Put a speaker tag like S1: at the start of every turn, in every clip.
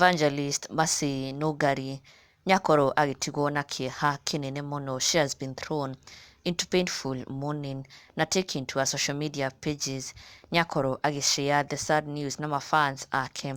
S1: Evangelist Mercy Nũngari nĩakorwo agĩtigwo na kĩeha kĩnene mũno. She has been thrown into painful mourning, na taking to her social media pages nĩakorwo agĩ-share the sad news na mafans ake,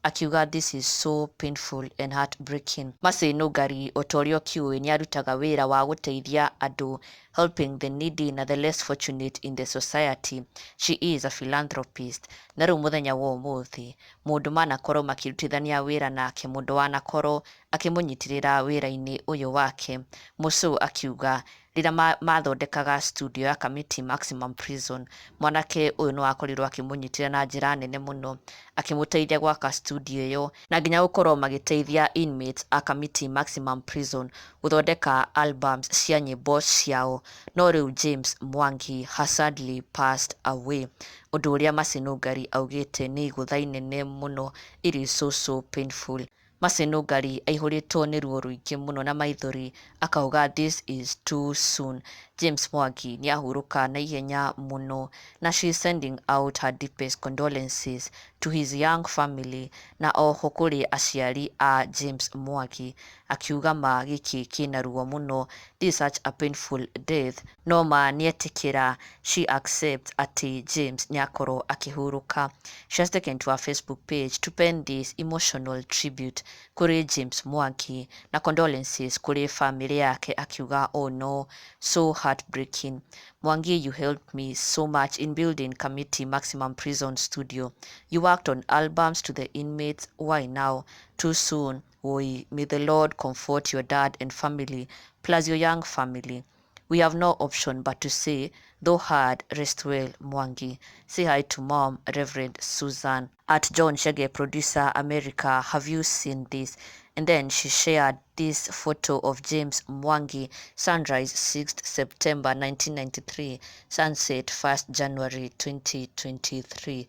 S1: akiuga, "This is so painful and heartbreaking." Mercy Nũngari, o ta ũrĩa ũkĩũĩ, nĩarutaga wĩra wa gũteithia andũ, helping the needy na the less fortunate in the society. She is a philanthropist. Na rĩu mũthenya wa ũmũthĩ, mũndũ manakorwo makĩrutithania wĩra nake, mũndũ wanakorwo akĩmũnyitĩrĩra wĩra-inĩ ũyũ wake, Mũcũ, akiuga rĩrĩa mathondekaga studio ya Kamiti Maximum Prison, mwanake ũyũ no akorirwo akĩmũnyitĩrĩra na njĩra nene mũno, akĩmũteithia gwaka studio ĩyo na nginya gũkorwo magĩteithia inmates a Kamiti Maximum Prison gũthondeka albums cia nyĩmbo ciao. No rĩu James Mwangi has sadly passed away, ũndũ ũrĩa Mercy Nũngari augĩte nĩ igũtha inene mũno. It is so so painful. Mercy Nũngari aihũrĩtwo nĩ ruo rũingĩ mũno na maithori, akauga, "This is too soon. James Mwangi nĩahurũka na ihenya mũno," na she is sending out her deepest condolences to his young family na oho kũrĩ aciari a James Mwangi, akiuga ma gĩkĩ kĩna ruo mũno. This is such a painful death, no ma nĩetĩkĩra, she accepts atĩ James nĩakorwo akĩhurũka. She has taken to her Facebook page to pen this emotional tribute kũrĩ James Mwangi na condolences kũrĩ family yake, akiuga, "Oh no, so heartbreaking. Mwangi, you helped me so much in building Kamiti Maximum Prison Studio. You worked on albums to the inmates. Why now? Too soon. Woi, may the Lord comfort your dad and family, plus your young family. We have no option but to say, though hard, rest well, Mwangi. Say hi to Mom, Reverend Susan. At John Shege, producer America, have you seen this?" And then she shared this photo of James Mwangi, sunrise 6th September 1993, sunset 1st January 2023.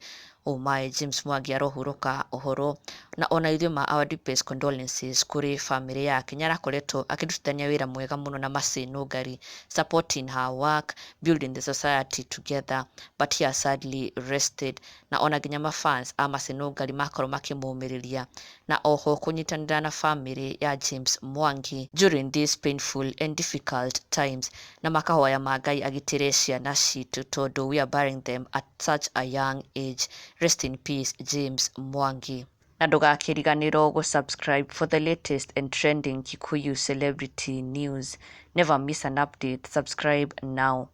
S1: Oh my, James Mwangi arohurũka ũhoro, na ona ithuĩ ma our deepest condolences kũrĩ family yake. Nĩarakoretwo akĩrutithania wĩra mwega mũno na Mercy Nũngari, supporting her work, building the society together, but he has sadly rested. Na ona nginya mafans a Mercy Nũngari makorwo makĩmũmĩrĩria na oho kũnyitanĩra na family ya James Mwangi during these painful and difficult times, na makahoya ma Ngai agitĩre ciana citũ, tondũ we are burying them at such a young age. Rest in peace, James Mwangi, na ndũgakĩriganĩrwo gũ-subscribe for the latest and trending Kikuyu celebrity news. Never miss an update. Subscribe now.